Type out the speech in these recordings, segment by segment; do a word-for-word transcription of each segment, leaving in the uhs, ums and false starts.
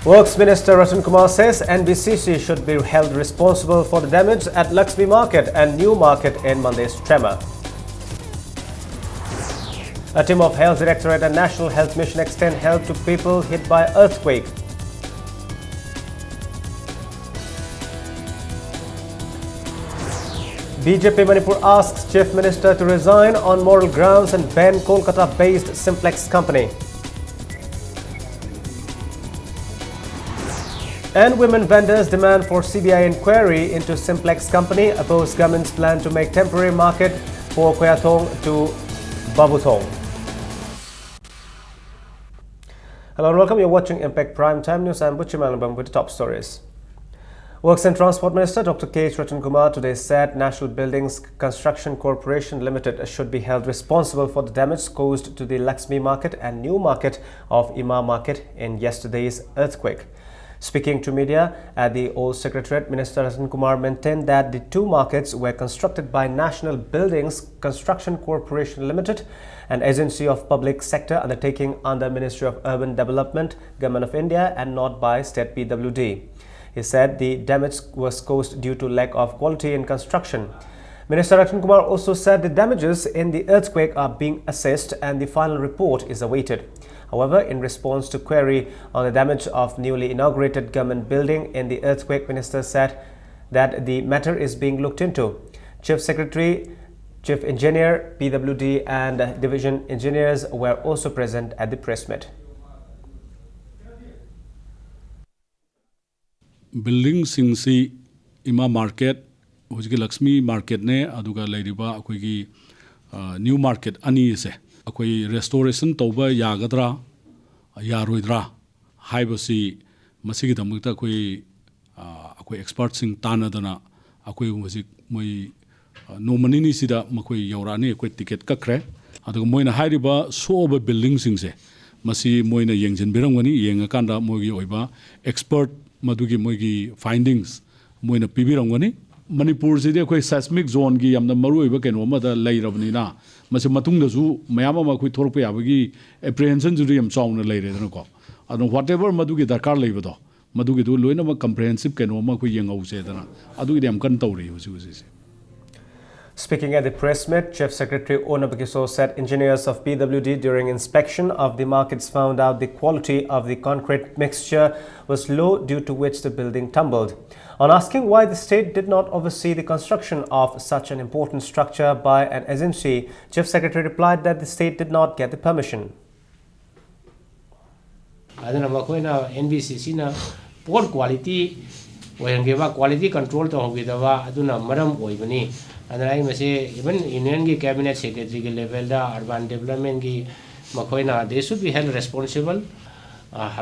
Works Minister Ratan Kumar says N B C C should be held responsible for the damage at Laxmi Market and New Market in Manday's tremor. A team of Health Directorate and National Health Mission extend help to people hit by earthquake. B J P Manipur asks Chief Minister to resign on moral grounds and ban Kolkata-based Simplex company. And women vendors demand for C B I inquiry into Simplex company, oppose government's plan to make temporary market for Koyathong to Babuthong. Hello and welcome. You're watching Impact Prime Time News. I'm Buchi Malambam with the top stories. Works and Transport Minister Doctor K H Ratan Kumar today said National Buildings Construction Corporation Limited should be held responsible for the damage caused to the Laxmi Market and New Market of Ima Market in yesterday's earthquake. Speaking to media at the Old Secretariat, Minister Ratan Kumar maintained that the two markets were constructed by National Buildings Construction Corporation Limited, an agency of public sector undertaking under Ministry of Urban Development, Government of India, and not by State P W D. He said the damage was caused due to lack of quality in construction. Minister Ratan Kumar also said the damages in the earthquake are being assessed and the final report is awaited. However, in response to query on the damage of newly inaugurated government building in the earthquake, Minister said that the matter is being looked into. Chief Secretary, Chief Engineer, P W D, and division engineers were also present at the press meet. ꯕꯤꯜꯗꯤꯡꯁꯤꯡꯁꯤ ꯏꯃꯥ market, ꯍꯧꯖꯤꯛꯀꯤ ꯂꯛꯁꯃꯤ ꯃꯥꯔꯀꯦꯠꯅꯦ, ꯑꯗꯨꯒ ꯂꯩꯔꯤꯕ ꯑꯩꯈꯣꯏꯒꯤ new market ꯑꯅꯤ ꯑꯁꯦ ꯑꯩꯈꯣꯏ ꯔꯦꯁꯇꯣꯔꯦꯁꯟ ꯇꯧꯕ ꯌꯥꯒꯗ꯭ꯔꯥ ꯌꯥꯔꯣꯏꯗ꯭ꯔꯥ ꯍꯥꯏꯕꯁꯤ, ꯃꯁꯤꯒꯤꯗꯃꯛꯇ ꯑꯩꯈꯣꯏ ꯑꯩꯈꯣꯏ ꯑꯦꯛꯁꯄꯔꯠꯁꯤꯡ ꯇꯥꯟꯅꯗꯅ ꯑꯩꯈꯣꯏ ꯍꯧꯖꯤꯛ ꯃꯣꯏ ꯅꯣꯡꯃ ꯅꯤꯅꯤꯁꯤꯗ ꯃꯈꯣꯏ ꯌꯧꯔꯛꯑꯅꯤ꯫ ꯑꯩꯈꯣꯏ ꯇꯤꯀꯦꯠ ꯀꯛꯈ꯭ꯔꯦ꯫ ꯑꯗꯨꯒ ꯃꯣꯏꯅ ꯍꯥꯏꯔꯤꯕ ꯁꯣꯛꯑꯕ ꯕꯤꯜꯗꯤꯡꯁꯤꯡꯁꯦ, ꯃꯁꯤ ꯃꯣꯏꯅ ꯌꯦꯡꯁꯤꯟꯕꯤꯔꯝꯒꯅꯤ꯫ ꯌꯦꯡꯉꯀꯥꯟꯗ ꯃꯣꯏꯒꯤ ꯑꯣꯏꯕ ꯑꯦꯛꯁꯄꯔꯠ ꯃꯗꯨꯒꯤ ꯃꯣꯏꯒꯤ ꯐꯥꯏꯟꯗꯤꯡꯁ ꯃꯣꯏꯅ ꯄꯤꯕꯤꯔꯝꯒꯅꯤ꯫ ꯃꯅꯤꯄꯨꯔꯁꯤꯗꯤ ꯑꯩꯈꯣꯏ ꯁꯥꯏꯁꯃꯤꯛ ꯖꯣꯟꯒꯤ ꯌꯥꯝꯅ ꯃꯔꯨꯑꯣꯏꯕ ꯀꯩꯅꯣ ꯑꯃꯗ ꯂꯩꯔꯕꯅꯤꯅ, ꯃꯁꯤ ꯃꯇꯨꯡꯗꯁꯨ ꯃꯌꯥꯝ ꯑꯃ ꯑꯩꯈꯣꯏ ꯊꯣꯛꯂꯛꯄ ꯌꯥꯕꯒꯤ ꯑꯦꯄ꯭ꯔꯤꯍꯦꯟꯁꯟꯁꯤꯁꯨ ꯌꯥꯝ ꯆꯥꯎꯅ ꯂꯩꯔꯦꯗꯅꯀꯣ꯫ ꯑꯗꯨꯅ whatever ꯃꯗꯨꯒꯤ ꯗꯔꯀꯥꯔ ꯂꯩꯕꯗꯣ, ꯃꯗꯨꯒꯤꯗꯨ ꯂꯣꯏꯅꯃꯛ comprehensive ꯀꯩꯅꯣ ꯑꯃ ꯑꯩꯈꯣꯏ ꯌꯦꯡꯍꯧꯁꯦꯗꯅ ꯑꯗꯨꯒꯤꯗꯤ ꯌꯥꯝ ꯀꯟꯅ ꯇꯧꯔꯤ ꯍꯧꯖꯤꯛ ꯍꯧꯖꯤꯛꯁꯦ꯫ Speaking at the press meet, Chief Secretary O Nabakiso said engineers of P W D, during inspection of the markets, found out the quality of the concrete mixture was low, due to which the building tumbled. On asking why the state did not oversee the construction of such an important structure by an agency, Chief Secretary replied that the state did not get the permission. ꯑꯗꯨꯅ ꯃꯈꯣꯏꯅ and B C ꯁꯤꯅ poor quality ꯑꯣꯏꯍꯟꯈꯤꯕ, quality control ꯇꯧꯍꯧꯈꯤꯗꯕ ꯑꯗꯨꯅ ꯃꯔꯝ ꯑꯣꯏꯕꯅꯤ꯫ ꯑꯗꯨꯅ ꯑꯩ ꯃꯁꯤ even unionꯒꯤ cabinet secretaryꯒꯤ levelꯗ urban developmentꯀꯤ ꯃꯈꯣꯏꯅ they should be held responsible꯫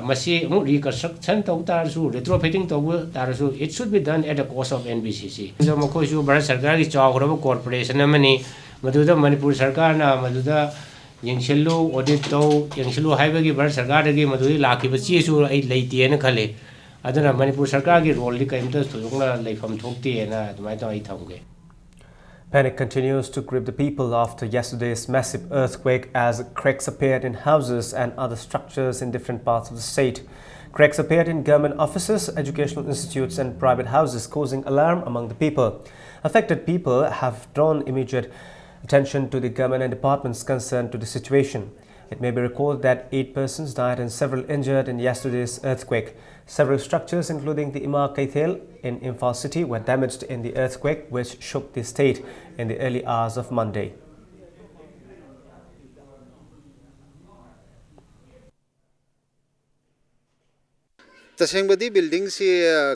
ꯃꯁꯤ ꯑꯃꯨꯛ reconstruction ꯇꯧ ꯇꯥꯔꯁꯨ, retrofitting ꯇꯧꯕ ꯇꯥꯔꯁꯨ, it should be done at the cost of N B C C꯫ ꯑꯗꯣ ꯃꯈꯣꯏꯁꯨ ꯚꯥꯔꯠ ꯁꯔꯀꯥꯔꯒꯤ ꯆꯥꯎꯈ꯭ꯔꯕ corporation ꯑꯃꯅꯤ꯫ ꯃꯗꯨꯗ ꯃꯅꯤꯄꯨꯔ ꯁꯔꯀꯥꯔꯅ ꯃꯗꯨꯗ ꯌꯦꯡꯁꯤꯜꯂꯨ, audit ꯇꯧ, ꯌꯦꯡꯁꯤꯜꯂꯨ ꯍꯥꯏꯕꯒꯤ ꯚꯥꯔꯠ ꯁꯔꯀꯥꯔꯗꯒꯤ ꯃꯗꯨꯗꯒꯤ ꯂꯥꯛꯈꯤꯕ ꯆꯦꯁꯨ ꯑꯩ ꯂꯩꯇꯦꯅ ꯈꯜꯂꯤ꯫ ꯑꯗꯨꯅ ꯃꯅꯤꯄꯨꯔ ꯁꯔꯀꯥꯔꯒꯤ roleꯗꯤ ꯀꯔꯤꯝꯇ ꯊꯣꯏꯗꯣꯛꯅ ꯂꯩꯐꯝ ꯊꯣꯛꯇꯦꯅ ꯑꯗꯨꯃꯥꯏꯅ ꯇꯧꯔ ꯑꯩ ꯊꯝꯒꯦ꯫ Panic continues to grip the people after yesterday's massive earthquake, as cracks appeared in houses and other structures in different parts of the state. Cracks appeared in government offices, educational institutes, and private houses, causing alarm among the people. Affected people have drawn immediate attention to the government and departments concerned to the situation. It may be recalled that eight persons died and several injured in yesterday's earthquake. Several structures, including the Ima Keithel in Imphal City, were damaged in the earthquake, which shook the state in the early hours of Monday. ꯇꯁꯦꯡꯕꯗꯤ buildingꯁꯤ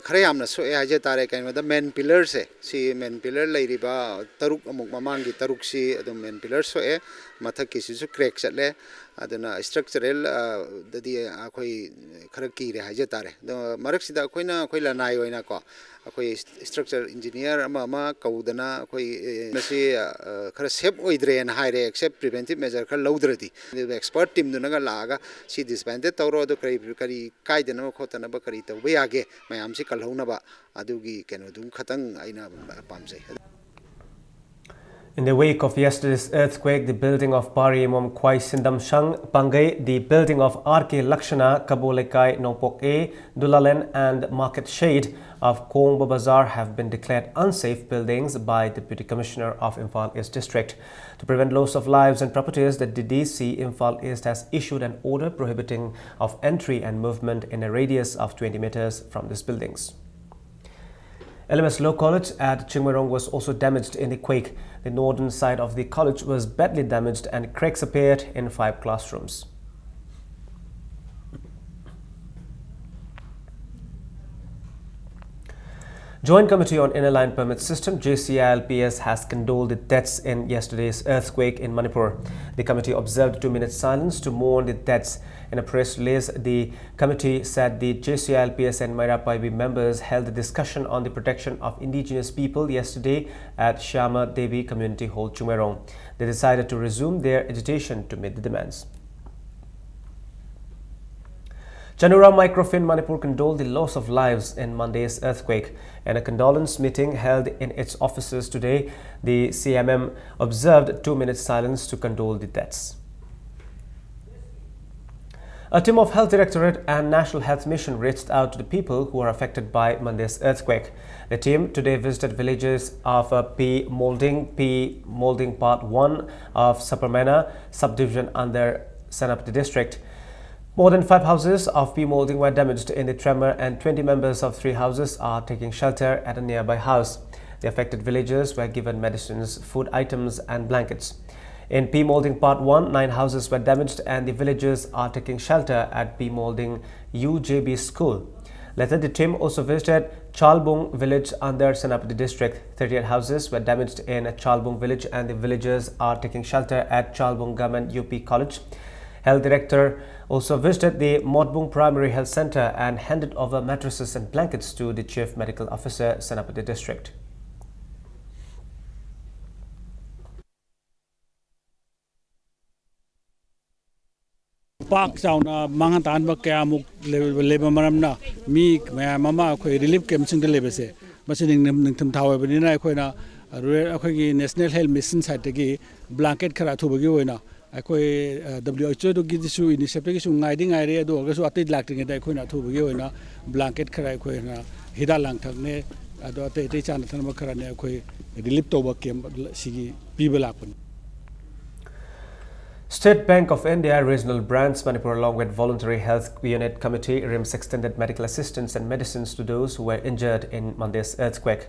ꯈꯔ ꯌꯥꯝꯅ ꯁꯣꯛꯑꯦ ꯍꯥꯏꯖ ꯇꯥꯔꯦ꯫ ꯀꯩꯅꯣꯗ main pillarꯁꯦ, ꯁꯤ main pillar ꯂꯩꯔꯤꯕ ꯇꯔꯨꯛ, ꯑꯃꯨꯛ ꯃꯃꯥꯡꯒꯤ ꯇꯔꯨꯛꯁꯤ ꯑꯗꯨꯝ main pillar ꯁꯣꯛꯑꯦ꯫ ꯃꯊꯛꯀꯤꯁꯤꯁꯨ crack ꯆꯠꯂꯦ꯫ ꯑꯗꯨꯅ structural ꯗꯗꯤ ꯑꯩꯈꯣꯏ ꯈꯔ ꯀꯤꯔꯦ ꯍꯥꯏꯖ ꯇꯥꯔꯦ꯫ ꯑꯗꯣ ꯃꯔꯛꯁꯤꯗ ꯑꯩꯈꯣꯏꯅ, ꯑꯩꯈꯣꯏ ꯂꯅꯥꯏ ꯑꯣꯏꯅꯀꯣ, ꯑꯩꯈꯣꯏ structural engineer ꯑꯃ ꯑꯃ ꯀꯧꯗꯅ ꯑꯩꯈꯣꯏ ꯃꯁꯤ ꯈꯔ safe ꯑꯣꯏꯗ꯭ꯔꯦꯅ ꯍꯥꯏꯔꯦ, except preventive measure ꯈꯔ ꯂꯧꯗ꯭ꯔꯗꯤ꯫ ꯑꯗꯨꯒ expert teamꯗꯨꯅꯒ ꯂꯥꯛꯑꯒ ꯁꯤ dismantle ꯇꯧꯔꯣ, ꯑꯗꯨ ꯀꯔꯤ ꯀꯔꯤ ꯀꯥꯏꯗꯅꯕ ꯈꯣꯠꯇꯅꯕ ꯀꯔꯤ ꯇꯧꯕ ꯌꯥꯒꯦ, ꯃꯌꯥꯝꯁꯤ ꯀꯜꯍꯧꯅꯕ, ꯑꯗꯨꯒꯤ ꯀꯩꯅꯣꯗꯨꯝ ꯈꯇꯪ ꯑꯩꯅ ꯄꯥꯝꯖꯩ꯫ In the wake of yesterday's earthquake, the building of Pari Imom Khwai Sindam Shang Pangai, the building of R K Lakshana, Kabo Lekai, Nongpok A, Dulaland and Market Shade of Kongba Bazar have been declared unsafe buildings by Deputy Commissioner of Imphal East District. To prevent loss of lives and properties, the D D C Imphal East has issued an order prohibiting of entry and movement in a radius of twenty meters from these buildings. L M S Law College at Chingmeirong was also damaged in the quake. The northern side of the college was badly damaged and cracks appeared in five classrooms. Joint Committee on Inner Line Permit System, J C I L P S, has condoled the deaths in yesterday's earthquake in Manipur. The committee observed two minutes silence to mourn the deaths. In a press release, the committee said the J C I L P S and Meira Paibi members held a discussion on the protection of indigenous people yesterday at Shyama Devi Community Hall, Chingmeirong. They decided to resume their agitation to meet the demands. Chanura Microfin Manipur condoled the loss of lives in Monday's earthquake. In a condolence meeting held in its offices today, the C M M observed two minutes silence to condole the deaths. A team of Health Directorate and National Health Mission reached out to the people who are affected by Monday's earthquake. The team today visited villages of uh, P Molding, P Molding Part one of Saparmeina subdivision under Senapati district. More than five houses of P Molding were damaged in the tremor, and twenty members of three houses are taking shelter at a nearby house. The affected villagers were given medicines, food items, and blankets. In P Molding Part one, nine houses were damaged, and the villagers are taking shelter at P Molding U J B school. Later, the team also visited Chalbung village under Senapati district. Thirty-eight houses were damaged in Chalbung village, and the villagers are taking shelter at Chalbung Government U P College. Health Director also visited the Motbung Primary Health Center and handed over mattresses and blankets to the Chief Medical Officer, Senapati District. ꯄꯥꯛ ꯆꯥꯎꯅ ꯃꯥꯡꯍꯟ ꯇꯥꯍꯟꯕ ꯀꯌꯥꯃꯨꯛ ꯂꯩꯕ ꯃꯔꯝꯅ ꯃꯤ ꯃꯌꯥꯝ ꯑꯃ ꯑꯩꯈꯣꯏ ꯔꯤꯂꯤꯐ ꯀꯦꯝꯞꯁꯤꯡꯗ ꯂꯩꯕꯁꯦ, ꯃꯁꯤ ꯅꯤꯡꯊꯝ ꯊꯥ ꯑꯣꯏꯕꯅꯤꯅ ꯑꯩꯈꯣꯏꯅ ꯔꯨꯔꯦꯜ ꯑꯩꯈꯣꯏꯒꯤ ꯅꯦꯁꯅꯦꯜ ꯍꯦꯜꯊ ꯃꯤꯁꯟ ꯁꯥꯏꯠꯇꯒꯤ ꯕ꯭ꯂꯥꯡꯀꯦꯠ ꯈꯔ ꯑꯊꯨꯕꯒꯤ ꯑꯣꯏꯅ ꯑꯩꯈꯣꯏ ꯗꯕ꯭ꯂꯤꯎ ꯑꯩꯆ ꯑꯣꯗꯒꯤꯁꯨ ꯏꯅꯤꯁꯦꯞꯇꯒꯤꯁꯨ ꯉꯥꯏꯗꯤ ꯉꯥꯏꯔꯦ, ꯑꯗꯨ ꯑꯣꯏꯔꯒꯁꯨ ꯑꯇꯩ ꯂꯥꯛꯇ꯭ꯔꯤꯉꯩꯗ ꯑꯩꯈꯣꯏꯅ ꯑꯊꯨꯕꯒꯤ ꯑꯣꯏꯅ ꯕ꯭ꯂꯥꯡꯀꯦꯠ ꯈꯔ ꯑꯩꯈꯣꯏꯅ ꯍꯤꯗꯥꯛ ꯂꯥꯡꯊꯛꯅꯦ, ꯑꯗꯣ ꯑꯇꯩ ꯑꯇꯩ ꯆꯥꯅ ꯊꯛꯅꯕ ꯈꯔꯅꯦ ꯑꯩꯈꯣꯏ ꯔꯤꯂꯤꯐ ꯇꯧꯕ ꯀꯦꯝꯞ ꯁꯤꯒꯤ ꯄꯤꯕ ꯂꯥꯛꯄꯅꯤ꯫ State Bank of India Regional Branch Manipur, along with Voluntary Health Unit Committee, RIMS, extended medical assistance and medicines to those who were injured in Monday's earthquake.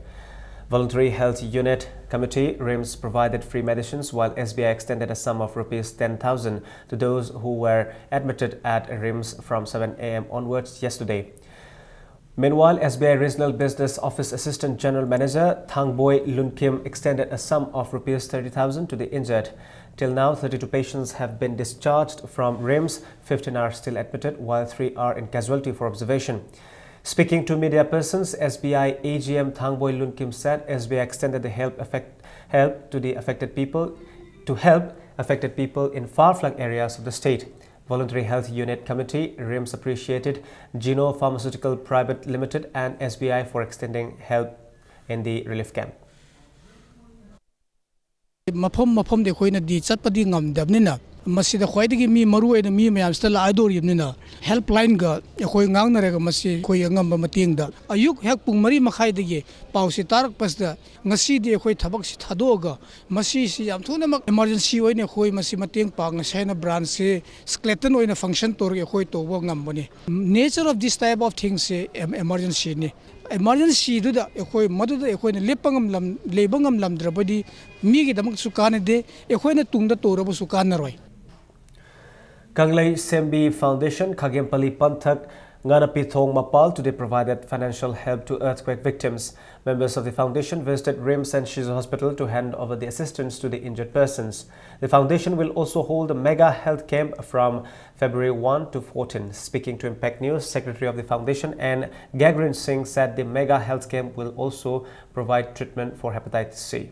Voluntary Health Unit Committee, RIMS, provided free medicines, while S B I extended a sum of rupees ten thousand to those who were admitted at RIMS from seven a m onwards yesterday. Meanwhile, S B I Regional Business Office Assistant General Manager Thangboi Lunkim extended a sum of rupees thirty thousand to the injured. Till now, thirty-two patients have been discharged from RIMS, fifteen are still admitted, while three are in casualty for observation. Speaking to media persons, S B I A G M Thangboi Lunkim said S B I extended the help, effect, help to the affected people to help affected people in far-flung areas of the state. Voluntary Health Unit Committee, RIMS, appreciated Geno Pharmaceutical Private Limited and S B I for extending help in the relief camp. ꯃꯐꯝ ꯃꯐꯝꯗ ꯑꯩꯈꯣꯏꯅꯗꯤ ꯆꯠꯄꯗꯤ ꯉꯝꯗꯕꯅꯤꯅ, ꯃꯁꯤꯗ ꯈ꯭ꯋꯥꯏꯗꯒꯤ ꯃꯤ ꯃꯔꯨ ꯑꯣꯏꯅ ꯃꯤ ꯃꯌꯥꯝꯁꯤꯗ ꯂꯥꯛꯑꯗꯣꯔꯤꯕꯅꯤꯅ, ꯍꯦꯜꯞꯂꯥꯏꯟꯒ ꯑꯩꯈꯣꯏ ꯉꯥꯡꯅꯔꯒ ꯃꯁꯤ ꯑꯩꯈꯣꯏ ꯑꯉꯝꯕ ꯃꯇꯦꯡꯗ ꯑꯌꯨꯛ ꯍꯦꯛ ꯄꯨꯡ ꯃꯔꯤ ꯃꯈꯥꯏꯗꯒꯤ ꯄꯥꯎꯁꯤ ꯇꯥꯔꯛꯄꯁꯤꯗ ꯉꯁꯤꯗꯤ ꯑꯩꯈꯣꯏ ꯊꯕꯛꯁꯤ ꯊꯥꯗꯣꯛꯑꯒ ꯃꯁꯤꯁꯤ ꯌꯥꯝ ꯊꯨꯅꯃꯛ ꯏꯃꯥꯔꯖꯦꯟꯁꯤ ꯑꯣꯏꯅ ꯑꯩꯈꯣꯏ ꯃꯁꯤ ꯃꯇꯦꯡ ꯄꯥꯡꯉꯁꯤ ꯍꯥꯏꯅ ꯕ꯭ꯔꯥꯟꯁꯁꯤ ꯁ꯭ꯀꯦꯂꯦꯇꯟ ꯑꯣꯏꯅ ꯐꯪꯁꯟ ꯇꯧꯔꯒ ꯑꯩꯈꯣꯏ ꯇꯧꯕ ꯉꯝꯕꯅꯤ꯫ Nature of this type of things ꯁꯤ ꯏꯃꯥꯔꯖꯦꯟꯁꯤꯅꯤ꯫ ꯏꯃꯥꯔꯖꯦꯟꯁꯤꯗꯨꯗ ꯑꯩꯈꯣꯏ ꯃꯗꯨꯗ ꯑꯩꯈꯣꯏꯅ ꯂꯦꯞꯄ ꯉꯝꯂꯝ ꯂꯩꯕ ꯉꯝꯂꯝꯗ꯭ꯔꯕꯗꯤ ꯃꯤꯒꯤꯗꯃꯛꯁꯨ ꯀꯥꯟꯅꯗꯦ, ꯑꯩꯈꯣꯏꯅ ꯇꯨꯡꯗ ꯇꯧꯔꯕꯁꯨ ꯀꯥꯟꯅꯔꯣꯏ꯫ Kanglei Sembi Foundation, Khagempali Panthak, Nganapithong Mapal today provided financial help to earthquake victims. Members of the foundation visited RIMS and Shizu Hospital to hand over the assistance to the injured persons. The foundation will also hold a mega health camp from February one to fourteen. Speaking to Impact News, Secretary of the foundation N Gagrin Singh said the mega health camp will also provide treatment for hepatitis C.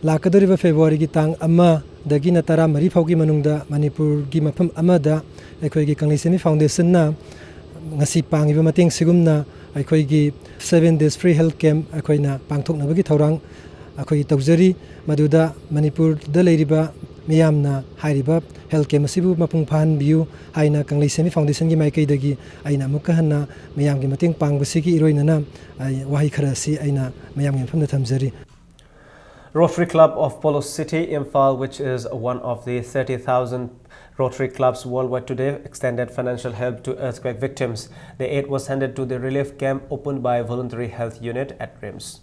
ꯂꯥꯛꯀꯗꯧꯔꯤꯕ ꯐꯦꯕ꯭ꯔꯨꯋꯥꯔꯤꯒꯤ ꯇꯥꯡ ꯑꯃꯗꯒꯤꯅ ꯇꯔꯥꯃꯔꯤ ꯐꯥꯎꯒꯤ ꯃꯅꯨꯡꯗ ꯃꯅꯤꯄꯨꯔꯒꯤ ꯃꯐꯝ ꯑꯃꯗ ꯑꯩꯈꯣꯏꯒꯤ ꯀꯪꯂꯩꯁꯦꯝꯕꯤ ꯐꯥꯎꯟꯗꯦꯁꯟꯅ ꯉꯁꯤ ꯄꯥꯡꯉꯤꯕ ꯃꯇꯦꯡ ꯁꯤꯒꯨꯝꯅ ꯑꯩꯈꯣꯏꯒꯤ seven days free health camp ꯑꯩꯈꯣꯏꯅ ꯄꯥꯡꯊꯣꯛꯅꯕꯒꯤ ꯊꯧꯔꯥꯡ ꯑꯩꯈꯣꯏ ꯇꯧꯖꯔꯤ꯫ ꯃꯗꯨꯗ ꯃꯅꯤꯄꯨꯔꯗ ꯂꯩꯔꯤꯕ ꯃꯤꯌꯥꯝꯅ ꯍꯥꯏꯔꯤꯕ health camp ꯑꯁꯤꯕꯨ ꯃꯄꯨꯡ ꯐꯥꯍꯟꯕꯤꯌꯨ ꯍꯥꯏꯅ ꯀꯪꯂꯩꯁꯦꯝꯕꯤ foundation ꯒꯤ ꯃꯥꯏꯀꯩꯗꯒꯤ ꯑꯩꯅ ꯑꯃꯨꯛꯀ ꯍꯟꯅ ꯃꯤꯌꯥꯝꯒꯤ ꯃꯇꯦꯡ ꯄꯥꯡꯕꯁꯤꯒꯤ ꯏꯔꯣꯏꯅꯅ ꯑꯩ ꯋꯥꯍꯩ ꯈꯔ ꯑꯁꯤ ꯑꯩꯅ ꯃꯤꯌꯥꯝꯒꯤ ꯃꯐꯝꯗ ꯊꯝꯖꯔꯤ꯫ Rotary Club of Polo City, Imphal, which is one of the thirty thousand Rotary clubs worldwide today, extended financial help to earthquake victims. The aid was handed to the relief camp opened by Voluntary Health Unit at RIMS.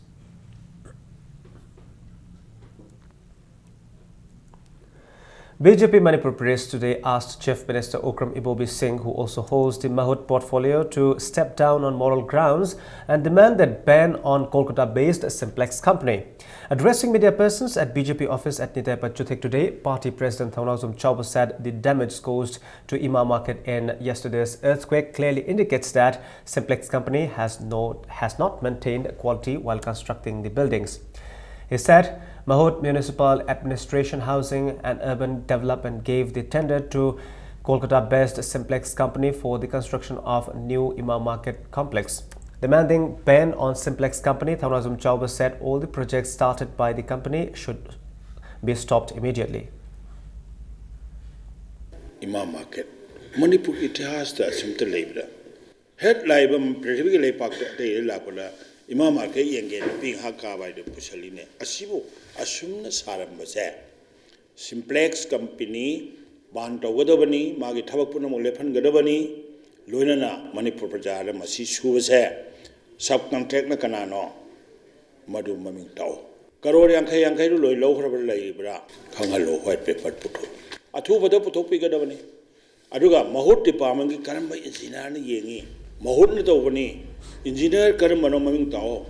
B J P Manipur Press today asked Chief Minister Okram Ibobi Singh, who also holds the Mahut portfolio, to step down on moral grounds and demand that ban on Kolkata-based Simplex company. Addressing media persons at B J P office at Nitai Pachuthik today, party president Thounaojam Chaoba said the damage caused to Ima Market in yesterday's earthquake clearly indicates that Simplex company has no, has not maintained quality while constructing the buildings. He said Mahut Municipal Administration Housing and Urban Development gave the tender to Kolkata-based Simplex company for the construction of new Ima Market complex. Demanding ban on Simplex company, Thounaojam Chaoba said all the projects started by the company should be stopped immediately. Ima Market, ꯃꯅꯤꯄꯨꯔꯒꯤ ꯏꯇꯤꯍꯥꯁꯇ ꯑꯁꯨꯝꯇ ꯂꯩꯕꯗ, ꯍꯦꯛ ꯂꯥꯛꯏꯕ ꯄ꯭ꯔꯤꯊꯤꯕꯤꯒꯤ ꯂꯩꯄꯥꯛꯇ ꯑꯇꯩꯗ ꯂꯥꯛꯄꯗ ꯏꯃꯥ market ꯌꯦꯡꯒꯦꯅ ꯅꯨꯄꯤ ꯉꯥꯏꯍꯥꯛ ꯀꯥꯕ ꯍꯥꯏꯗꯨ ꯄꯨꯁꯜꯂꯤꯅꯦ꯫ ꯑꯁꯤꯕꯨ ꯑꯁꯨꯝꯅ ꯁꯥꯔꯝꯕꯁꯦ, Simplex company ban ꯇꯧꯒꯗꯕꯅꯤ, ꯃꯥꯒꯤ ꯊꯕꯛ ꯄꯨꯝꯅꯃꯛ ꯂꯦꯞꯍꯟꯒꯗꯕꯅꯤ꯫ ꯂꯣꯏꯅꯅ ꯃꯅꯤꯄꯨꯔ ꯄ꯭ꯔꯖꯥꯗ ꯃꯁꯤ ꯁꯨꯕꯁꯦ, sub contract ꯅ ꯀꯅꯥꯅꯣ, ꯃꯗꯨ ꯃꯃꯤꯡ ꯇꯥꯛꯑꯣ꯫ ꯀꯔꯣꯔ ꯌꯥꯡꯈꯩ ꯌꯥꯡꯈꯩꯗꯨ ꯂꯣꯏ ꯂꯧꯈ꯭ꯔꯕ꯭ꯔꯥ ꯂꯩꯔꯤꯕ꯭ꯔꯥ ꯈꯪꯍꯜꯂꯣ꯫ White paper ꯄꯨꯊꯣꯛ, ꯑꯊꯨꯕꯗ ꯄꯨꯊꯣꯛꯄꯤꯒꯗꯕꯅꯤ꯫ ꯑꯗꯨꯒ ꯃꯍꯨꯠ department ꯀꯤ ꯀꯔꯝꯕ engineer ꯅ ꯌꯦꯡꯉꯤ? ꯃꯍꯨꯠꯅ ꯇꯧꯕꯅꯤ꯫ Engineer ꯀꯔꯝꯕꯅꯣ, ꯃꯃꯤꯡ ꯇꯥꯛꯑꯣ꯫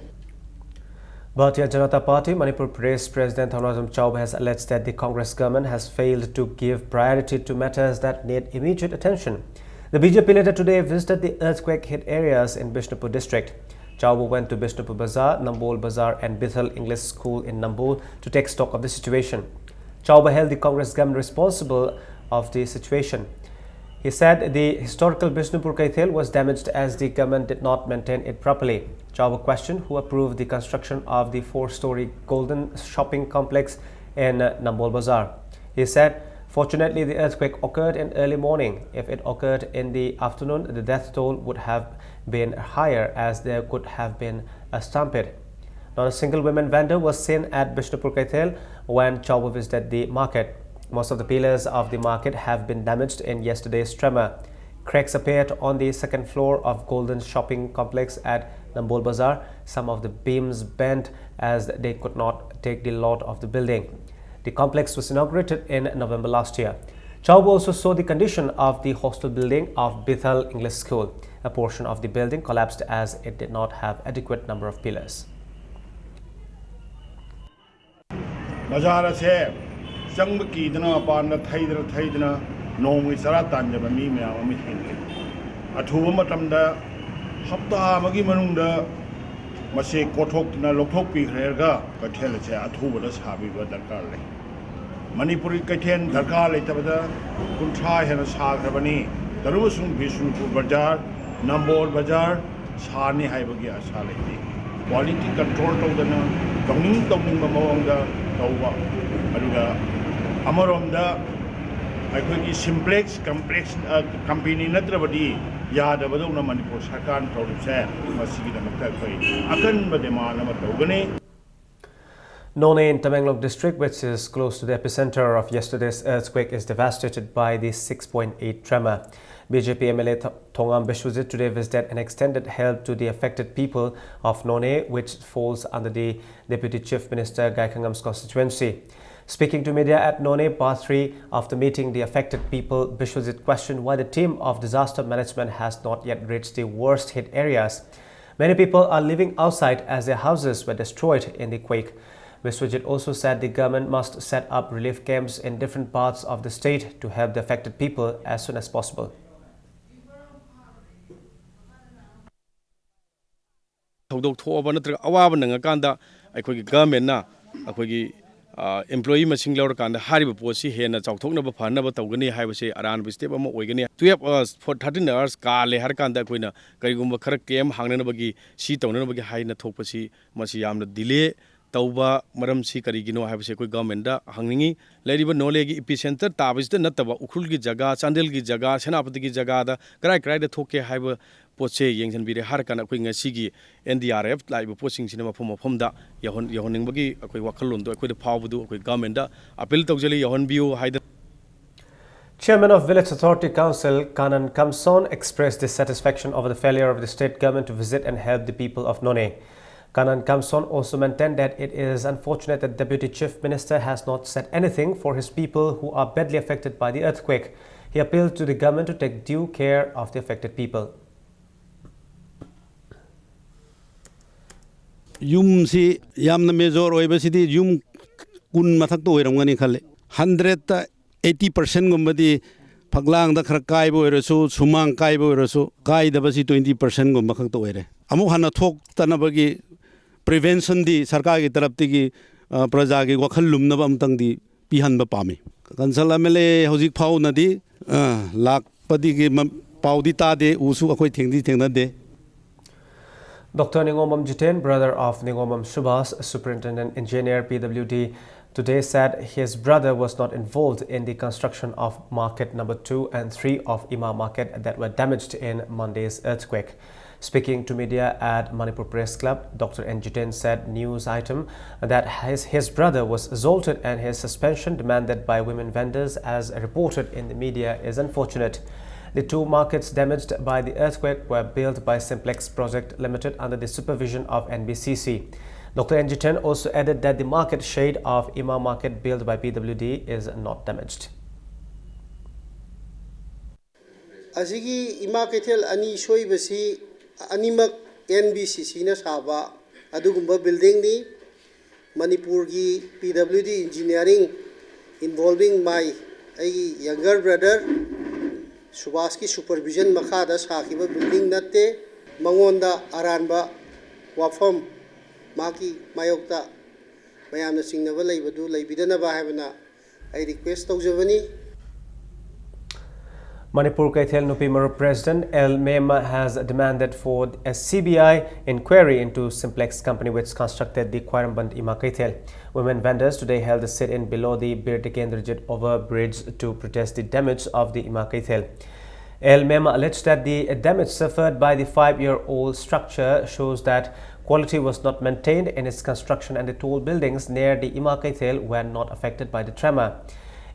Bharatiya Janata Party Manipur Pradesh President Thounaojam Chaoba has alleged that the Congress government has failed to give priority to matters that need immediate attention. The B J P leader today visited the earthquake-hit areas in Bishnupur district. Chaoba went to Bishnupur Bazar, Nambol Bazar and Bithal English School in Nambol to take stock of the situation. Chaoba held the Congress government responsible of the situation. He said the historical Bishnupur Kaithel was damaged as the government did not maintain it properly. Chaubal questioned who approved the construction of the four-story Golden Shopping Complex in uh, Nambol Bazar. He said, fortunately, the earthquake occurred in early morning. If it occurred in the afternoon, the death toll would have been higher as there could have been a stampede. Not a single women vendor was seen at Bishnupur Kaithel when Chaubal visited the market. Most of the pillars of the market have been damaged in yesterday's tremor. Cracks appeared on the second floor of Golden Shopping Complex at Nambol Bazar. Some of the beams bent as they could not take the load of the building. The complex was inaugurated in November last year. Chaubal also saw the condition of the hostel building of Bethel English School. A portion of the building collapsed as it did not have adequate number of pillars. ꯕꯖꯥꯔ ꯑꯁꯦ ꯆꯪꯕ ꯀꯤꯗꯅ ꯃꯄꯥꯟꯗ ꯊꯩꯗꯅ ꯊꯩꯗꯅ ꯅꯣꯡꯃꯒꯤ ꯆꯔꯥ ꯇꯥꯟꯖꯕ ꯃꯤ ꯃꯌꯥꯝ ꯑꯃ ꯍꯤꯡꯂꯤ꯫ ꯑꯊꯨꯕ ꯃꯇꯝꯗ ꯍꯞꯇꯥ ꯑꯃꯒꯤ ꯃꯅꯨꯡꯗ ꯃꯁꯤ ꯀꯣꯊꯣꯛꯇꯨꯅ ꯂꯧꯊꯣꯛꯄꯤꯈ꯭ꯔꯒ ꯀꯩꯊꯦꯜ ꯑꯁꯦ ꯑꯊꯨꯕꯗ ꯁꯥꯕꯤꯕ ꯗꯔꯀꯥꯔ ꯂꯩ꯫ ꯃꯅꯤꯄꯨꯔꯒꯤ ꯀꯩꯊꯦꯜ ꯗꯔꯀꯥꯔ ꯂꯩꯇꯕꯗ ꯀꯨꯟꯊ꯭ꯔꯥ ꯍꯦꯟꯅ ꯁꯥꯈ꯭ꯔꯕꯅꯤ꯫ ꯇꯔꯨ ꯑꯃꯁꯨꯡ ꯕꯤꯁꯅꯨꯄꯨꯔ ꯕꯖꯥꯔ, ꯅꯝꯕꯣꯜ ꯕꯖꯥꯔ ꯁꯥꯅꯤ ꯍꯥꯏꯕꯒꯤ ꯑꯥꯁꯥ ꯂꯩꯇꯦ꯫ ꯀ꯭ꯋꯥꯂꯤꯇꯤ ꯀꯟꯇ꯭ꯔꯣꯜ ꯇꯧꯗꯅ ꯇꯧꯅꯤꯡ ꯇꯧꯅꯤꯡꯕ ꯃꯑꯣꯡꯗ ꯇꯧꯕ, ꯑꯗꯨꯒ ꯑꯃꯔꯣꯝꯗ ꯑꯩꯈꯣꯏꯒꯤ ꯁꯤꯝꯄ꯭ꯂꯦꯛꯁ ꯀꯝꯄ꯭ꯂꯦꯛꯁ ꯀꯝꯄꯦꯅꯤ ꯅꯠꯇ꯭ꯔꯕꯗꯤ ꯌꯥꯗꯕꯗꯧꯅ ꯃꯅꯤꯄꯨꯔ ꯁꯔꯀꯥꯔꯅ ꯇꯧꯔꯤꯕꯁꯦ, ꯃꯁꯤꯒꯤꯗꯃꯛꯇ ꯑꯩꯈꯣꯏ ꯑꯀꯟꯕ ꯗꯤꯃꯥꯟ ꯑꯃ ꯇꯧꯒꯅꯤ꯫ Noney in Tamenglong district, which is close to the epicenter of yesterday's earthquake, is devastated by the six point eight tremor. B J P M L A Th- Thongam Biswajit today visited and extended help to the affected people of Noney, which falls under the Deputy Chief Minister Gaikhangam's constituency. Speaking to media at Noney, part three of the meeting, the affected people, Biswajit questioned why the team of disaster management has not yet reached the worst hit areas. Many people are living outside as their houses were destroyed in the quake. Biswajit also said the government must set up relief camps in different parts of the state to help the affected people as soon as possible. ꯊꯧꯗꯣꯛ ꯊꯣꯛꯑꯕ ꯅꯠꯇ꯭ꯔꯒ ꯑꯋꯥꯕ ꯅꯪꯉꯀꯥꯟꯗ ꯑꯩꯈꯣꯏꯒꯤ ꯒꯚꯔꯟꯃꯦꯟꯅ ꯑꯩꯈꯣꯏꯒꯤ employee ꯃꯁꯤꯡ ꯂꯧꯔꯀꯥꯟꯗ ꯍꯥꯏꯔꯤꯕ ꯄꯣꯠꯁꯤ ꯍꯦꯟꯅ ꯆꯥꯎꯊꯣꯛꯅꯕ ꯐꯅꯕ ꯇꯧꯒꯅꯤ ꯍꯥꯏꯕꯁꯤ ꯑꯔꯥꯟꯕ ꯁ꯭ꯇꯦꯞ ꯑꯃ ꯑꯣꯏꯒꯅꯤ꯫ Twelve hours, for thirteen hours ꯀꯥꯜꯂꯦ ꯍꯥꯏꯔꯀꯥꯟꯗ ꯑꯩꯈꯣꯏꯅ ꯀꯔꯤꯒꯨꯝꯕ ꯈꯔ ꯀꯦꯝ ꯍꯥꯡꯅꯅꯕꯒꯤ, ꯁꯤ ꯇꯧꯅꯅꯕꯒꯤ ꯍꯥꯏꯅ ꯊꯣꯛꯄꯁꯤ, ꯃꯁꯤ ꯌꯥꯝꯅ ꯗꯤꯂꯦ ꯇꯧꯕ ꯃꯔꯝꯁꯤ ꯀꯔꯤꯒꯤꯅꯣ ꯍꯥꯏꯕꯁꯤ ꯑꯩꯈꯣꯏ ꯒꯚꯔꯟꯃꯦꯟꯗ ꯍꯪꯅꯤꯡꯉꯤ꯫ ꯂꯩꯔꯤꯕ ꯅꯣꯅꯦꯒꯤ ꯏꯄꯤ ꯁꯦꯟꯇꯔ ꯇꯥꯕꯁꯤꯗ ꯅꯠꯇꯕ ꯎꯈ꯭ꯔꯨꯜꯒꯤ ꯖꯒꯥ, ꯆꯥꯟꯗꯦꯜꯒꯤ ꯖꯒꯥ, ꯁꯦꯅꯥꯄꯇꯤꯒꯤ ꯖꯒꯥꯗ ꯀꯔꯥꯏ ꯀꯔꯥꯏꯗ ꯊꯣꯛꯀꯦ ꯍꯥꯏꯕ ꯄꯣꯠꯁꯦ ꯌꯦꯡꯁꯤꯟꯕꯤꯔꯦ ꯍꯥꯏꯔꯀꯥꯟꯗ ꯑꯩꯈꯣꯏ ꯉꯁꯤꯒꯤ ꯑꯦꯟ ꯗꯤ ꯑꯥꯔ ꯑꯦꯐ ꯂꯥꯛꯏꯕ ꯄꯣꯠꯁꯤꯡꯁꯤꯅ ꯃꯐꯝ ꯃꯐꯝꯗ ꯌꯧꯍꯟ-, ꯌꯧꯍꯟꯅꯤꯡꯕꯒꯤ ꯑꯩꯈꯣꯏ ꯋꯥꯈꯜꯂꯣꯟꯗꯣ ꯑꯩꯈꯣꯏꯗ ꯐꯥꯎꯕꯗꯨ ꯑꯩꯈꯣꯏ ꯒꯚꯔꯟꯃꯦꯟꯗ ꯑꯄꯤꯜ ꯇꯧꯖꯔꯤ, ꯌꯧꯍꯟꯕꯤꯌꯨ ꯍꯥꯏꯗꯅ꯫ Chairman of Village Authority Council, Kanan Kamson, expressed dissatisfaction over the failure of the state government to visit and help the people of Noney. Kanan Kamson also maintained that it is unfortunate that Deputy Chief Minister has not said anything for his people who are badly affected by the earthquake. He appealed to the government to take due care of the affected people. ꯌꯨꯝꯁꯤ ꯌꯥꯝꯅ major ꯑꯣꯏꯕꯁꯤꯗꯤ ꯌꯨꯝ ꯀꯨꯟ ꯃꯊꯛꯇ ꯑꯣꯏꯔꯝꯒꯅꯤ ꯈꯜꯂꯤ꯫ ꯍꯟꯗ꯭ꯔꯦꯠꯇ eighty ꯄꯥꯔꯁꯦꯟꯒꯨꯝꯕꯗꯤ ꯐꯛꯂꯥꯡꯗ ꯈꯔ ꯀꯥꯏꯕ ꯑꯣꯏꯔꯁꯨ, ꯁꯨꯃꯥꯡ ꯀꯥꯏꯕ ꯑꯣꯏꯔꯁꯨ, ꯀꯥꯏꯗꯕꯁꯤ ꯇ꯭ꯋꯦꯟꯇꯤ ꯄꯥꯔꯁꯦꯟꯒꯨꯝꯕ ꯈꯛꯇ ꯑꯣꯏꯔꯦ꯫ ꯑꯃꯨꯛ ꯍꯟꯅ ꯊꯣꯛꯇꯅꯕꯒꯤ ꯄ꯭ꯔꯤꯚꯦꯟꯁꯟꯗꯤ ꯁꯔꯀꯥꯔꯒꯤ ꯇꯔꯞꯇꯒꯤ, ꯑ, ꯄ꯭ꯔꯖꯥꯒꯤ ꯋꯥꯈꯜ ꯂꯨꯝꯅꯕ ꯑꯃꯇꯪꯗꯤ ꯄꯤꯍꯟꯕ ꯄꯥꯝꯃꯤ꯫ ꯀꯟꯁꯜ ꯑꯦꯝ ꯑꯦꯜ ꯑꯦ ꯍꯧꯖꯤꯛ ꯐꯥꯎꯅꯗꯤ, ꯑ, ꯂꯥꯛꯄꯗꯤꯒꯤ ꯃ-, ꯄꯥꯎꯗꯤ ꯇꯥꯗꯦ, ꯎꯁꯨ ꯑꯩꯈꯣꯏ ꯊꯦꯡꯗꯤ ꯊꯦꯡꯅꯗꯦ꯫ Doctor Ningomam Jiten, brother of Ningomam Subhas, Superintendent Engineer P W D, today said his brother was not involved in the construction of market number two and three of Ima Market that were damaged in Monday's earthquake. Speaking to media at Manipur Press Club, Doctor N Jiten said news item that his, his brother was assaulted and his suspension demanded by women vendors as reported in the media is unfortunate. The two markets damaged by the earthquake were built by Simplex Project Limited under the supervision of N B C C. Doctor N Jiten also added that the market shade of Ima Market built by P W D is not damaged. ꯑꯁꯤꯒꯤ ꯏꯃꯥ ꯀꯩꯊꯦꯜ ꯑꯅꯤ ꯁꯣꯏꯕꯁꯤ ꯑꯅꯤꯃꯛ and B C ꯁꯤꯅ ꯁꯥꯕ ꯑꯗꯨꯒꯨꯝꯕ ꯕꯤꯜꯗꯤꯡꯅꯤ꯫ ꯃꯅꯤꯄꯨꯔꯒꯤ P W D engineering involving my ꯑꯩꯒꯤ younger brother ꯁꯨꯕꯥꯁꯀꯤ supervision ꯃꯈꯥꯗ ꯁꯥꯈꯤꯕ ꯕꯤꯜꯗꯤꯡ ꯅꯠꯇꯦ꯫ ꯃꯉꯣꯟꯗ ꯑꯔꯥꯟꯕ ꯋꯥꯐꯝ ꯃꯍꯥꯛꯀꯤ ꯃꯥꯌꯣꯛꯇ ꯃꯌꯥꯝꯅ ꯆꯤꯡꯅꯕ ꯂꯩꯕꯗꯨ ꯂꯩꯕꯤꯗꯅꯕ ꯍꯥꯏꯕꯅ ꯑꯩ ꯔꯤꯀ꯭ꯋꯦꯁ ꯇꯧꯖꯕꯅꯤ꯫ Manipur Keithel Nupi Marup President L Mema has demanded for a C B I inquiry into Simplex company which constructed the Khwairamband Ima Keithel. Women vendors today held a sit-in below the Bir Tikendrajit overbridge to protest the damage of the Ima Keithel. L Mema alleged that the damage suffered by the five-year-old structure shows that quality was not maintained in its construction and the tall buildings near the Ima Keithel were not affected by the tremor.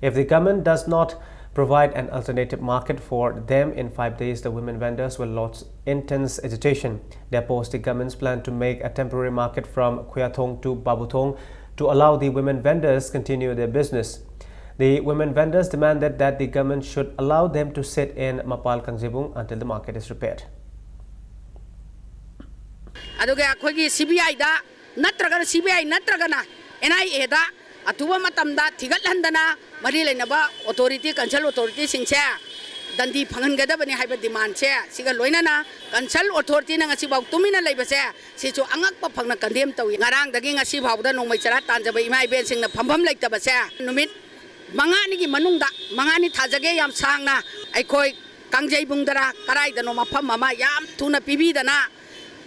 If the government does not provide an alternative market for them in five days, the women vendors will launch intense agitation. They oppose the government's plan to make a temporary market from Khuyathong to Babuthong to allow the women vendors continue their business. The women vendors demanded that the government should allow them to sit in Mapal Kangjibung until the market is repaired. ꯑꯗꯨꯒ ꯑꯩꯈꯣꯏꯒꯤ C B ꯑꯥꯏꯗ ꯅꯠꯇ꯭ꯔꯒꯅ C B ꯑꯥꯏ ꯅꯠꯇ꯭ꯔꯒꯅ and ꯑꯥꯏ ꯑꯦꯗ ꯑꯊꯨꯕ ꯃꯇꯝꯗ ꯊꯤꯒꯠꯍꯟꯗꯅ ꯃꯔꯤ ꯂꯩꯅꯕ authority concern ꯑꯣꯊꯣꯔꯤꯇꯤꯁꯤꯡꯁꯦ ꯗꯟꯗꯤ ꯐꯪꯍꯟꯒꯗꯕꯅꯤ ꯍꯥꯏꯕ ꯗꯤꯃꯥꯟꯁꯦ ꯁꯤꯒ ꯂꯣꯏꯅꯅ ꯀꯟꯁꯔꯟ ꯑꯣꯊꯣꯔꯤꯇꯤꯅ ꯉꯁꯤꯐꯥꯎ ꯇꯨꯃꯤꯟꯅ ꯂꯩꯕꯁꯦ ꯁꯤꯁꯨ ꯑꯉꯛꯄ ꯐꯪꯅ ꯀꯟꯗꯦꯝ ꯇꯧꯏ꯫ ꯉꯔꯥꯡꯗꯒꯤ ꯉꯁꯤ ꯐꯥꯎꯕꯗ ꯅꯣꯡꯃꯩ ꯆꯔꯥ ꯇꯥꯟꯖꯕ ꯏꯃꯥ ꯏꯕꯦꯟꯁꯤꯡꯅ ꯐꯝꯐꯝ ꯂꯩꯇꯕꯁꯦ ꯅꯨꯃꯤꯠ ꯃꯉꯥꯅꯤꯒꯤ ꯃꯅꯨꯡꯗ ꯃꯉꯥꯅꯤ ꯊꯥꯖꯒꯦ ꯌꯥꯝ ꯁꯥꯡꯅ ꯑꯩꯈꯣꯏ ꯀꯥꯡꯖꯩꯕꯨꯡꯗꯔ ꯀꯗꯥꯏꯗꯅꯣ ꯃꯐꯝ ꯑꯃ ꯌꯥꯝ ꯊꯨꯅ ꯄꯤꯕꯤꯗꯅ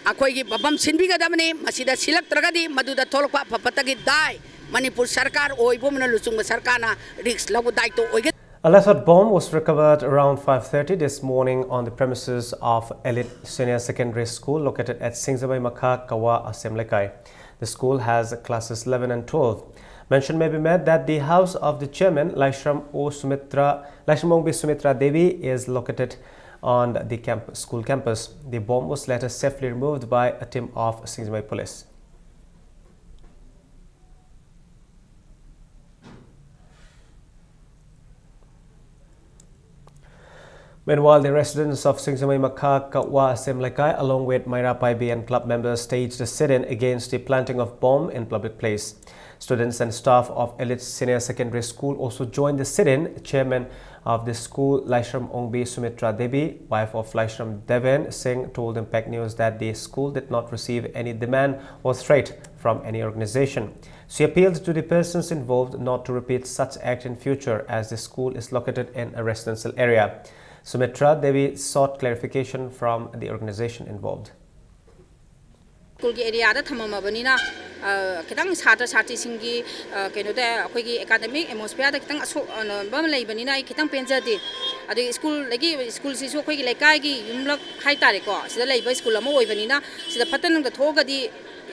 ꯑꯩꯈꯣꯏꯒꯤ ꯃꯐꯝ ꯁꯤꯟꯕꯤꯒꯗꯕꯅꯤ꯫ ꯃꯁꯤꯗ ꯁꯤꯜꯂꯛꯇ꯭ꯔꯒꯗꯤ ꯃꯗꯨꯗ ꯊꯣꯛꯂꯛꯄ ꯑꯐꯕꯇꯒꯤ ꯗꯥꯏ ꯃꯅꯤꯄꯨꯔ ꯁꯔꯀꯥꯔ ꯑꯣꯏꯕꯨꯝꯅ ꯂꯨꯆꯤꯡꯕ ꯁꯔꯀꯥꯔꯅ ꯔꯤꯛꯁ ꯂꯧꯕ ꯗꯥꯏꯇꯣ ꯑꯣꯏꯒꯗꯕꯅꯤ꯫ A lesser bomb was recovered around five thirty this morning on the premises of Elite Senior Secondary School located at Singjamei Makha Kawa Asem Lekai. The school has classes eleven and twelve. Mention may be made that the house of the chairman, Laishram O Sumitra, Laishram Ongbi Sumitra Devi, is located on the camp, school campus. The bomb was later safely removed by a team of Singjamei police. Meanwhile, the residents of Singjamei Makha Kawa Asem Lekai, along with Maira Paibi and club members, staged a sit-in against the planting of bomb in public place. Students and staff of Elite Senior Secondary School also joined the sit-in. Chairman of the school, Laishram Ongbi Sumitra Devi, wife of Laishram Deven Singh, told Impact News that the school did not receive any demand or threat from any organization. She appealed to the persons involved not to repeat such act in future, as the school is located in a residential area. Sumitra Devi sought clarification from the organization involved. ꯁ꯭ꯀꯨꯜꯒꯤ ꯑꯦꯔꯤꯌꯥꯗ ꯊꯝꯃꯝꯃꯕꯅꯤꯅ, ꯑ, ꯈꯤꯇꯪ ꯁꯥꯇ꯭ꯔ ꯁꯥꯇ꯭ꯔꯤꯁꯤꯡꯒꯤ, ꯑ, ꯀꯩꯅꯣꯗ, ꯑꯩꯈꯣꯏꯒꯤ academic ꯑꯦꯠꯃꯣꯁꯐꯤꯌꯥꯔꯗ ꯈꯤꯇꯪ ꯑꯁꯣꯛ-, ꯑ, ꯑꯃ ꯂꯩꯕꯅꯤꯅ ꯑꯩ ꯈꯤꯇꯪ ꯄꯦꯟꯖꯗꯦ꯫ ꯑꯗꯒꯤ ꯁ꯭ꯀꯨꯜꯗꯒꯤ, ꯁ꯭ꯀꯨꯜꯁꯤꯁꯨ ꯑꯩꯈꯣꯏꯒꯤ ꯂꯩꯀꯥꯏꯒꯤ ꯌꯨꯝꯂꯛ ꯍꯥꯏꯇꯥꯔꯦꯀꯣ, ꯁꯤꯗ ꯂꯩꯕ ꯁ꯭ꯀꯨꯜ ꯑꯃ ꯑꯣꯏꯕꯅꯤꯅ, ꯁꯤꯗ ꯐꯠꯇ ꯅꯨꯡꯗ ꯊꯣꯛꯑꯒꯗꯤ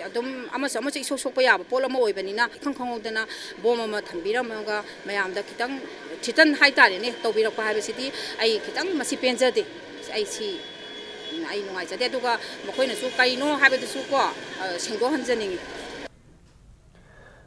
ꯑꯗꯨꯝ ꯑꯃꯁꯨ ꯑꯃꯁꯨ ꯏꯁꯣꯛ ꯁꯣꯛꯄ ꯌꯥꯕ ꯄꯣꯠ ꯑꯃ ꯑꯣꯏꯕꯅꯤꯅ, ꯏꯈꯪ ꯈꯪꯍꯧꯗꯅ ꯕꯣꯝ ꯑꯃ ꯊꯝꯕꯤꯔꯝꯃꯒ ꯃꯌꯥꯝꯗ ꯈꯤꯇꯪ ꯊ꯭ꯔꯤꯇꯟ ꯍꯥꯏꯇꯥꯔꯦꯅꯦ, ꯇꯧꯕꯤꯔꯛꯄ ꯍꯥꯏꯕꯁꯤꯗꯤ ꯑꯩ ꯈꯤꯇꯪ ꯃꯁꯤ ꯄꯦꯟꯖꯗꯦ꯫ ꯑꯩ ꯁꯤ, ꯑꯩ ꯅꯨꯡꯉꯥꯏꯖꯗꯦ꯫ ꯑꯗꯨꯒ ꯃꯈꯣꯏꯅꯁꯨ ꯀꯩꯅꯣ ꯍꯥꯏꯕꯗꯨꯁꯨ ꯀꯣ, ꯑ, ꯁꯦꯡꯗꯣꯛꯍꯟꯖꯅꯤꯡꯉꯤ꯫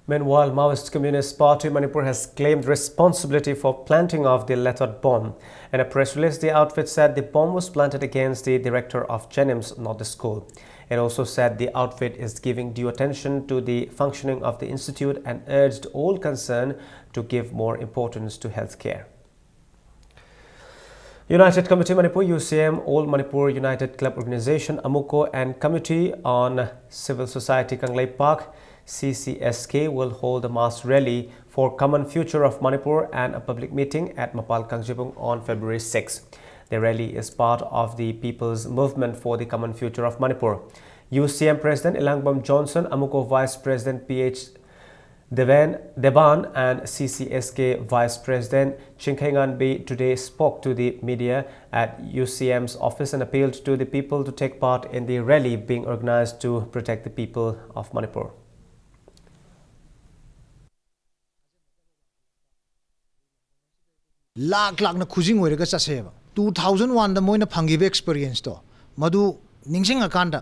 Meanwhile, Maoist Communist Party Manipur has claimed responsibility for planting of the lethal bomb. In a press release, the outfit said the bomb was planted against the director of JNIMS, not the school. It also said the outfit is giving due attention to the functioning of the institute and urged all concerned to give more importance to healthcare. United Committee Manipur, U C M, All Manipur United Club Organization, AMUCO, and Committee on Civil Society Kangleipak, C C S K, will hold a mass rally for common future of Manipur and a public meeting at Mapal Kangjeibung on February sixth. The rally is part of the People's Movement for the Common Future of Manipur. U C M President Elangbam Johnson, AMUCO Vice President P H Devan, Deban and C C S K Vice President Chingkhei Nganbi today spoke to the media at U C M's office and appealed to the people to take part in the rally being organized to protect the people of Manipur. ꯂꯥꯛ ꯂꯥꯛꯅ ꯈꯨꯖꯤꯡ ꯑꯣꯏꯔꯒ ꯆꯠꯁꯦꯕ꯫ Two thousand one ꯗ ꯃꯣꯏꯅ ꯐꯪꯈꯤꯕ experience ꯇꯣ, ꯃꯗꯨ ꯅꯤꯡꯁꯤꯡꯉꯀꯥꯟꯗ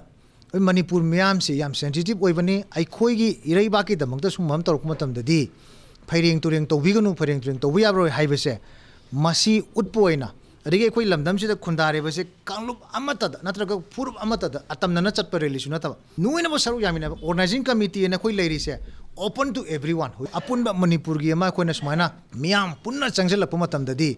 ꯑꯩꯈꯣꯏ ꯃꯅꯤꯄꯨꯔ ꯃꯤꯌꯥꯝꯁꯤ ꯌꯥꯝ sensitive ꯑꯣꯏꯕꯅꯤ꯫ ꯑꯩꯈꯣꯏꯒꯤ ꯏꯔꯩꯕꯥꯛꯀꯤꯗꯃꯛꯇ ꯁꯨꯝꯕ ꯑꯃ ꯇꯧꯔꯛꯄ ꯃꯇꯝꯗꯗꯤ ꯐꯩꯔꯦꯡ ꯇꯨꯔꯦꯡ ꯇꯧꯕꯤꯒꯅꯨ, ꯐꯩꯔꯦꯡ ꯇꯨꯔꯦꯡ ꯇꯧꯕ ꯌꯥꯔꯣꯏ ꯍꯥꯏꯕꯁꯦ ꯃꯁꯤ ꯎꯠꯄ ꯑꯣꯏꯅ, ꯑꯗꯒꯤ ꯑꯩꯈꯣꯏ ꯂꯝꯗꯝꯁꯤꯗ ꯈꯨꯟꯗꯥꯔꯤꯕꯁꯦ ꯀꯥꯡꯂꯨꯞ ꯑꯃꯠꯇꯗ ꯅꯠꯇ꯭ꯔꯒ ꯐꯨꯔꯨꯞ ꯑꯃꯠꯇꯗ ꯑꯇꯝꯅꯅ ꯆꯠꯄ rally ꯁꯨ ꯅꯠꯇꯕ, ꯅꯣꯏꯅꯕꯨ ꯁꯔꯨꯛ ꯌꯥꯃꯤꯟꯅꯕ organizing committee ꯑꯅ ꯑꯩꯈꯣꯏ ꯂꯩꯔꯤꯁꯦ, open to everyone. ꯑꯄꯨꯟꯕ ꯃꯅꯤꯄꯨꯔꯒꯤ ꯑꯃ ꯑꯩꯈꯣꯏꯅ ꯁꯨꯃꯥꯏꯅ ꯃꯤꯌꯥꯝ ꯄꯨꯟꯅ ꯆꯪꯁꯤꯜꯂꯛꯄ ꯃꯇꯝꯗꯗꯤ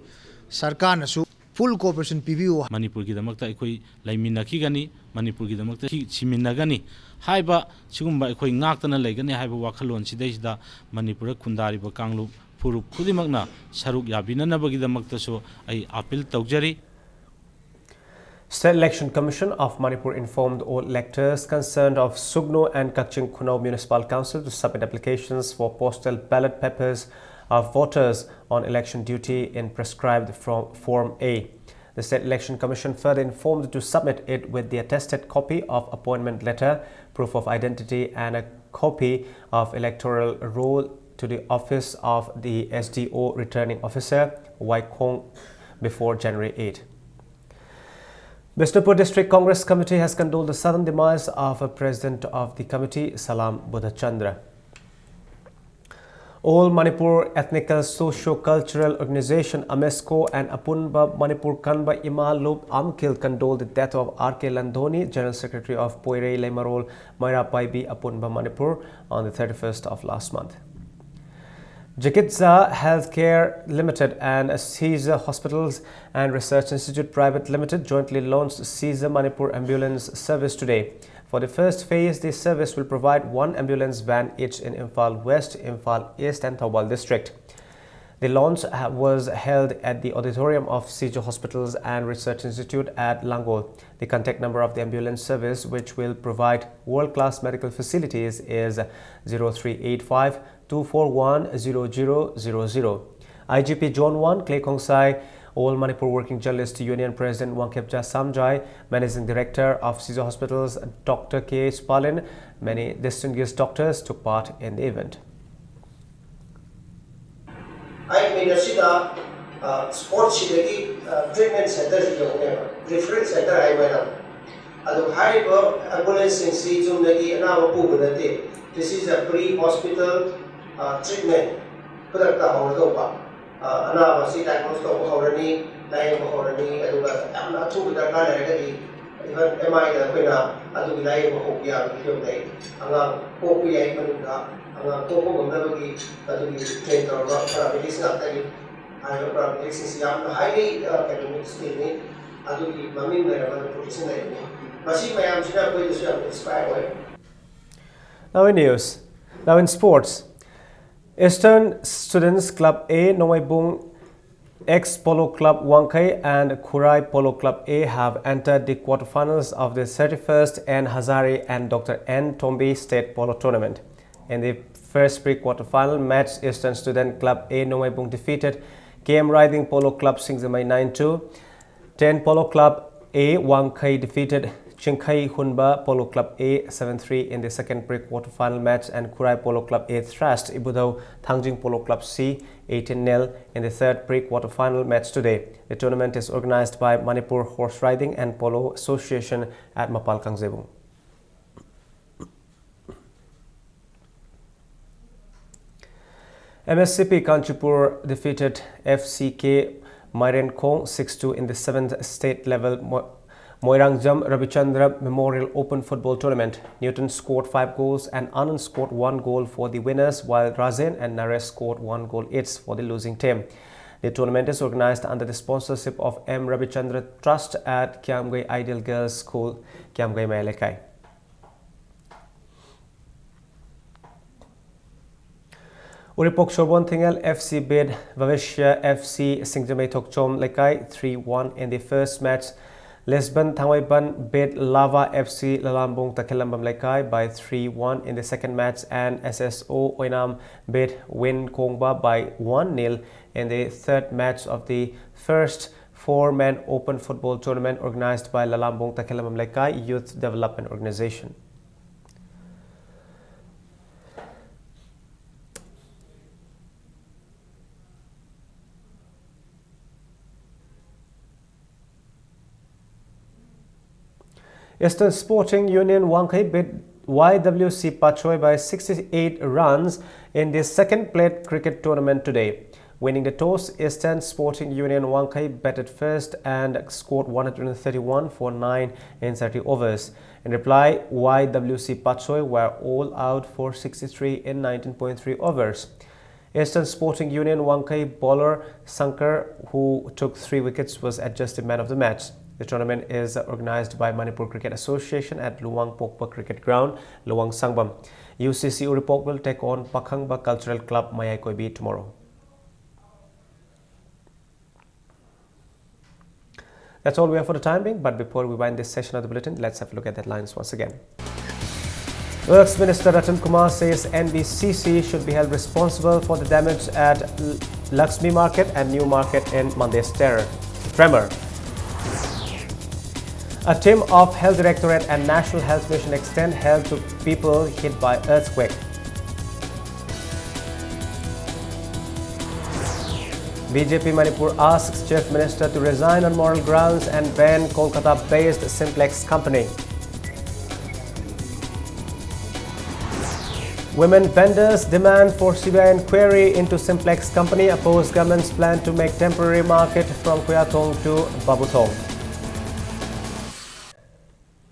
ꯁꯔꯀꯥꯔꯅꯁꯨ full cooperation ꯄꯤꯕꯤꯌꯨ꯫ ꯃꯅꯤꯄꯨꯔꯒꯤꯗꯃꯛꯇ ꯑꯩꯈꯣꯏ ꯂꯩꯃꯤꯟꯅꯈꯤꯒꯅꯤ, ꯃꯅꯤꯄꯨꯔꯒꯤꯗꯃꯛꯇ ꯁꯤ-, ꯁꯤꯃꯤꯟꯅꯒꯅꯤ ꯍꯥꯏꯕ, ꯁꯤꯒꯨꯝꯕ ꯑꯩꯈꯣꯏ ꯉꯥꯛꯇꯅ ꯂꯩꯒꯅꯤ ꯍꯥꯏꯕ ꯋꯥꯈꯜꯂꯣꯟꯁꯤꯗꯩꯁꯤꯗ ꯃꯅꯤꯄꯨꯔꯗ ꯈꯨꯟꯗꯥꯔꯤꯕ ꯀꯥꯡꯂꯨꯞ ꯐꯨꯔꯨꯞ ꯈꯨꯗꯤꯡꯃꯛꯅ ꯁꯔꯨꯛ ꯌꯥꯕꯤꯅꯅꯕꯒꯤꯗꯃꯛꯇꯁꯨ ꯑꯩ appeal ꯇꯧꯖꯔꯤ꯫ State Election Commission of Manipur informed all electors concerned of Sugnu and Kakching Khunau Municipal Council to submit applications for postal ballot papers of voters on election duty in prescribed from Form A. The State Election Commission further informed to submit it with the attested copy of appointment letter, proof of identity, and a copy of electoral roll to the office of the S D O returning officer, Waikhong, before January eighth. Bishnupur District Congress Committee has condoled the sudden demise of a president of the committee, Salam Buddhachandra. All Manipur Ethnical Socio-Cultural Organization, AMESCO, and Apunba Manipur Kanba Ima Lup Amkhil condoled the death of R K Landhoni, General Secretary of Poirei Leimarol Maira Paibi Apunba Manipur, on the thirty-first of last month. Chikitsa Healthcare Limited and Caesar Hospitals and Research Institute Private Limited jointly launched Caesar Manipur Ambulance Service today. For the first phase, the service will provide one ambulance van each in Imphal West, Imphal East, and Thoubal District. The launch ha-, was held at the auditorium of Caesar Hospitals and Research Institute at Langol. The contact number of the ambulance service, which will provide world-class medical facilities, is zero three eight five two four one zero zero zero zero. I G P Zone one, Clay Khongsai, All Manipur Working Journalist Union President Wangkhepcha Samjai, Managing Director of Caesar Hospitals, Doctor K H Palin, many distinguished doctors took part in the event. ꯑꯩ ꯃꯤꯅꯠꯁꯤꯗ, ꯑ, ꯁ꯭ꯄꯣꯔꯠꯁꯤꯗꯒꯤ, ꯑ, treatment ꯁꯦꯟꯇꯔꯁꯤ ꯌꯧꯅꯦꯕ, referral centre ꯍꯥꯏꯕ ꯍꯥꯏꯅ꯫ ꯑꯗꯣ ꯍꯥꯏꯔꯤꯕ ꯑꯦꯝꯕꯨꯂꯦꯟꯁꯁꯤꯡꯁꯤ ꯆꯨꯝꯅꯒꯤ ꯑꯅꯥꯕ ꯄꯨꯕ ꯅꯠꯇꯦ꯫ This is a pre-hospital, ꯑ, treatment꯫ ꯈꯨꯗꯛꯇ ꯍꯧꯔꯗꯧꯕ, ꯑ, ꯑꯅꯥꯕꯁꯤ diagnose ꯇꯧꯕ ꯍꯧꯔꯅꯤ, ꯂꯥꯌꯦꯡꯕ ꯍꯧꯔꯅꯤ, ꯑꯗꯨꯒ ꯌꯥꯝꯅ ꯑꯊꯨꯕ ꯗꯔꯀꯥꯔ ꯂꯩꯔꯒꯗꯤ Even M I ꯗ ꯑꯩꯈꯣꯏꯅ ꯑꯗꯨꯒꯤ ꯂꯥꯌꯦꯡꯕ ꯍꯧꯕ ꯌꯥꯕꯒꯤ ꯐꯤꯕꯝꯗ ꯑꯩ ꯑꯉꯥꯡ ꯄꯣꯛꯄ ꯌꯥꯏ, ꯃꯅꯨꯡꯗ ꯑꯉꯥꯡ ꯄꯣꯛꯄ ꯉꯝꯅꯕꯒꯤ ꯑꯗꯨꯒꯤ train ꯇꯧꯔꯕ paramedics ꯉꯥꯛꯇꯅꯤ꯫ ꯍꯥꯏꯔꯤꯕ paramedics ꯁꯤꯡꯁꯤ ꯌꯥꯝꯅ highly, ꯑ, ꯀꯩꯅꯣ, skilled ꯅꯤ꯫ ꯑꯗꯨꯒꯤ ꯃꯃꯤꯡ ꯂꯩꯔꯕ profession ꯂꯩꯕꯅꯤ꯫ ꯃꯁꯤ ꯃꯌꯥꯝꯁꯤꯅ ꯑꯩꯈꯣꯏꯗꯁꯨ ꯌꯥꯝꯅ inspire ꯑꯣꯏ꯫ Now in news, now in sports, Eastern Students Club A, Nongaibung X Polo Club Wangkhei and Khurai Polo Club A have entered the quarterfinals of the thirty-first N Hazare and Doctor N Tombi State Polo Tournament. In the first pre-quarterfinal match, Eastern Student Club A Nongaibung defeated K M Riding Polo Club Singzamai nine two. Ten Polo Club A Wangkhei defeated Chingkhei Hunba Polo Club A seven three in the second pre-quarterfinal match, and Khurai Polo Club A thrashed Ibudhou Thangjing Polo Club C eighteen nil in the third pre-quarterfinal match today. The tournament is organized by Manipur Horse Riding and Polo Association at Mapal Kangzebung. M S C P Kanchipur defeated F C K Mairenkhong six two in the seventh state level Mo-, Moirangjam Rabichandra Memorial Open Football Tournament. Newton scored five goals and Anand scored one goal for the winners, while Rajen and Naresh scored one goal each for the losing team. The tournament is organized under the sponsorship of M Rabichandra Trust at Kiamgai Ideal Girls School, Kiamgai Mailekai. Uripok Shobon Thingel F C beat Vavishya F C Singjamei Thokchom Lekai three one in the first match. Lisbon Thangwaiban beat Lava F C Lalambung Takilambam Lekai by three one in the second match, and S S O Oinam beat Win Kongba by one nil in the third match of the first four-man open football tournament organized by Lalambung Takilambam Lekai Youth Development Organization. Eastern Sporting Union Wangkhei beat Y W C Pachoi by sixty-eight runs in the second played cricket tournament today. Winning the toss, Eastern Sporting Union Wangkhei batted first and scored one hundred thirty-one for nine in thirty overs. In reply, Y W C Patchogue were all out for sixty-three in nineteen point three overs. Eastern Sporting Union Wangkhei bowler Shankar, who took three wickets, was adjudged the man of the match. The tournament is organized by Manipur Cricket Association at Luwang Pokpa Cricket Ground, Luwang Sangbam. U C C Uripok will take on Pakhangba Cultural Club Mayai Koibi tomorrow. That's all we have for the time being, but before we wind this session of the bulletin, let's have a look at the headlines once again. Works Minister Ratan Kumar says N B C C should be held responsible for the damage at L-, Laxmi Market and New Market in Mandester. Tremor. A team of Health Directorate and National Health Mission extend help to people hit by earthquake. B J P Manipur asks Chief Minister to resign on moral grounds and ban Kolkata-based Simplex company. Women vendors demand for C B I inquiry into Simplex company, oppose government's plan to make temporary market from Khuyathong to Babuthong.